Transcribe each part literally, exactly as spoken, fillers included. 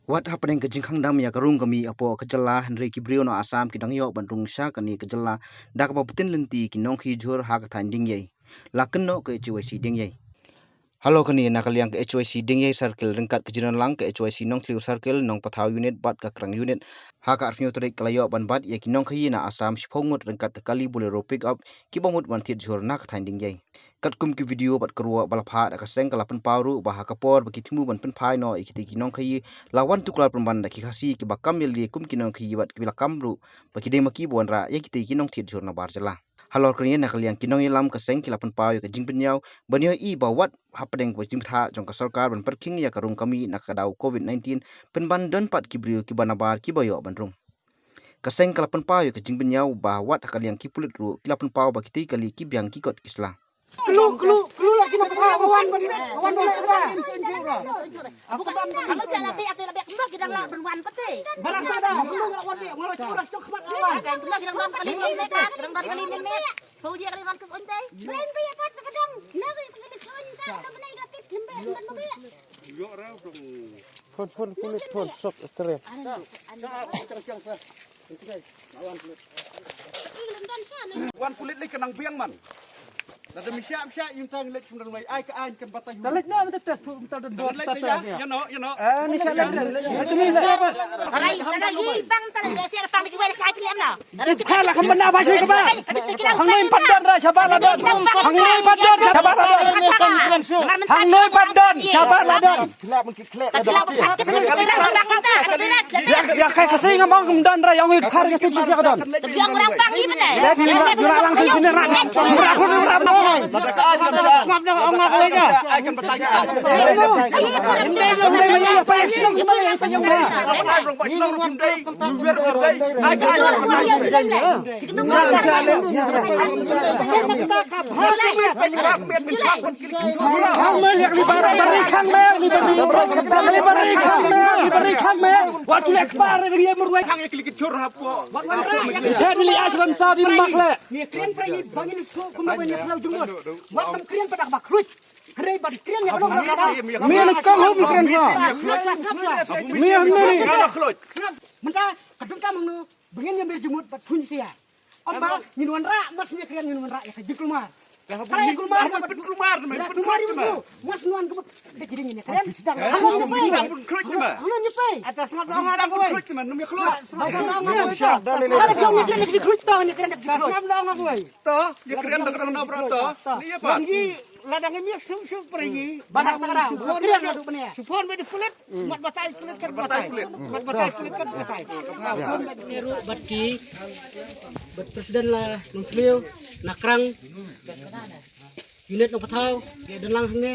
Wat hapdeng ka jingkhang dam ïa ka rung ka mih hapoh ka jylla, hynrei ki briew na Assam ki dang ïoh ban rung sha kane ka jylla da kaba btin lynti ki nongkhaïi jhur ha ka thaiñ Diengiei. La kynnoh ka H Y C Diengiei. Halor kane, na ka liang ka H Y C Diengiei Circle ryngkat ka jingdonlang ka H Y C Nongthliew Circle, Nongpathaw Unit bad ka Krang Unit, ha ka arphew tarik ka la ïoh ban bat ïa ki nongkhaïi na Assam shiphew ngut ryngkat ka kali Bolero pickup, kiba mut wan thied jhur na ka thaiñ Diengiei. Katkum ki video bad ka ruh ba la phah da ka seng, ka la pynpaw ruh ba ha ka por ba ki thmu ban pynphai noh ïa kitei ki nongkhaïi, la wan tuklar pynban da ki Khasi kiba kam ïaleh kum ki nongkhaïi bad kiba la kam ruh ba ki dei ma ki ba wanrah ïa kitei ki nongthied jhur nabar jylla. Halor kane, na ka liang ki nongïalam ka seng ki la pynpaw ïa ka jingpynïaw ban ïohi ba wat hapdeng ka jingbthah jong ka sorkar ban pyrkhing ïa ka rung ka mih na ka daw covid nineteen, pynban don pat ki briew kiba nabar kiba ïoh ban rung. Ka seng ka la pynpaw ïa ka jingpynïaw ba wat ha ka liang ki pulit ruh ki la pynpaw ba kitei ki kali ki biang ki kot ki sla. Klu, klu, klu la ki nongpathaw, wan, wan, wan, wan, wan. Aku ka bam. Kamu pia la pia, pia la pia, kemah kita ngelak berwan pete. Barang tak ada, klu ngelak wan pia, ngelak curah cok mat lawan. Kan kemah kita ngelak kali ni, kan? Kita ngelak kali ni. Kau dia kali wan kes unte. Belain pia pat ka dong. Nak kali kes unte, ada benai gratis lembek, bukan mobil. Phone, phone, phone, phone, sok, keren. Wan pulit lei ka nang biang man. Lada mi siap siap yung tang lei kum dang lei ai ka ain kan batai. Ka lei na mata test pu mata don don lei tata ya. Ya no, ya no. Ah, ni sa lei lei. Itu ni sa ba. Alai, alai, i bang tang ya siap pang di kiwai sai pilihan na. Kha la kham bynda ba shui kaba. Hangne pat don ra shabar la don. Hangne pat don shabar la don. Hangne pat don shabar la don. Ïa, ïa, kai Khasi ngam ong kum don ra ïa ong i khar ka tip shisha ka don. Ïa, ïa, ïa, lang shisha ni ra. Ra khun ra. Ngap dah ong ngap lei ka. Khang me, li bari, bari khang me, li bari, li bari khang me, li bari khang me. Wa tu lek par ri ye murwai. Khang ye klik chur hapo. Te bili ashram sa di mak le. Ni kren pra ni bangin su kum na bangin plau jumur. Wa tam kren pada ba khluit. Kren ba kren ya ba. Mi ni kong hum kren ba. Mi hum ni. Menta kadum kam hnu bangin ya me jumut ba thun sia. Amba ngin wanrah, mas ïa kren ngin wanrah ïa ka jingkulmar. Ka haba ngin kulmar, haba pynkulmar, men pynkulmar ma. Mas nuan ka buk da jiding ïa kren. Haba ngin pynkulmar ma. Atas ngap dong haba pynkulmar ma, num ïa kulmar. Haba ngin kren ïa kulmar to, ngin kren ïa kulmar. To, ïa kren da kren na bra to. Ni ïa pa. Lada ngim ïa suk suk para ngi. Badak ta kara. Kren la du bne. Supon ba di pulit. Mat batai pulit kan batai. Mat batai pulit kan batai. Bad ki bad president la Nongthliew, na Krang, unit Nongpathaw, ïa don lang hangne.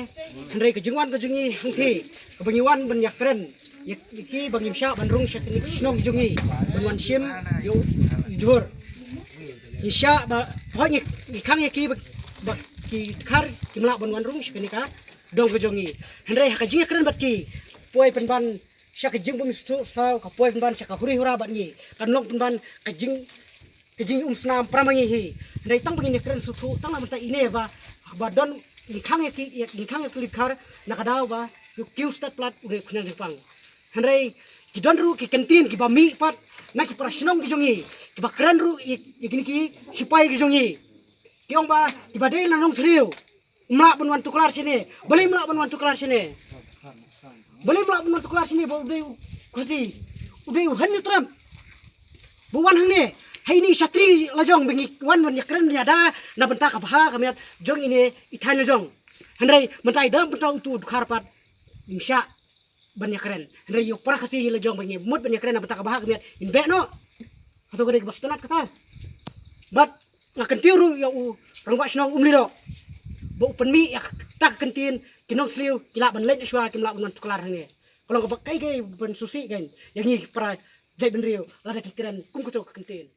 Hynrei ka jingwan ka jong ngi hangthie kaba ngi wan ban ïa kren ïa ki ba ngim shah ban rung sha kine ki shnong jong ngi ban wan shim ïa u jhur. Ngi shah ba hoi ngi, ngi khang ïa ki ba, ba ki khar kim lah ban wan rung sha kane ka dong ka jong ngi. Hynrei ha ka jingïakren bad ki, poi pynban sha ka jingbymsngewthuh saw, ka poi pynban sha ka huri hura bad ngi, kan long pynban ka jing, ka jingumsnam para ma ngi hi. Hynrei tang ba ngin ïakren sngewthuh tang na mynta ine ba, ba don ngi khang ïa ki, ngi khang ïa ki lid khar na ka daw ba ïa u kiew stet plat u dei u khñiang jingpang. Hynrei ki don ruh ki kyntien kiba mih pat na ki para shnong ki jong ngi kiba kren ruh ïa, ïa kine ki sipai ki jong ngi. Ki ong ba kiba dei na Nongthliew. Mlah ban wan tuklar shane. Balei mlah ban wan tuklar shane? Balei mlah ban wan tuklar shane ba u dei u Khasi, u dei u Hynñiewtrep. Ba wan hangne ha ine i shatri la jong ba ngi wan ban ïakren ïada na bynta ka bha ka miat jong ine i thaiñ la jong. Hynrei mynta i dang bynta utu u dkhar pat ngim shah ban ïakren. Hynrei ïa u para Khasi hi la jong ba ngi mut ban ïakren na bynta ka bha ka miat, ngin beh noh. Hato ka dei kaba sngewtynnat kata? Bad nga kyntiew ruh ïa u rangbah shnong Umliew ba u pynmih ïa kata ka kyntien, ki Nongthliew ki lah ban leit na shuwa, kim lah ban wan tuklar hangne. Ka long kaba kai kai ban sngewsih kein ïa ngi para jaitbynriew lada ki kren kum kato ka kyntien.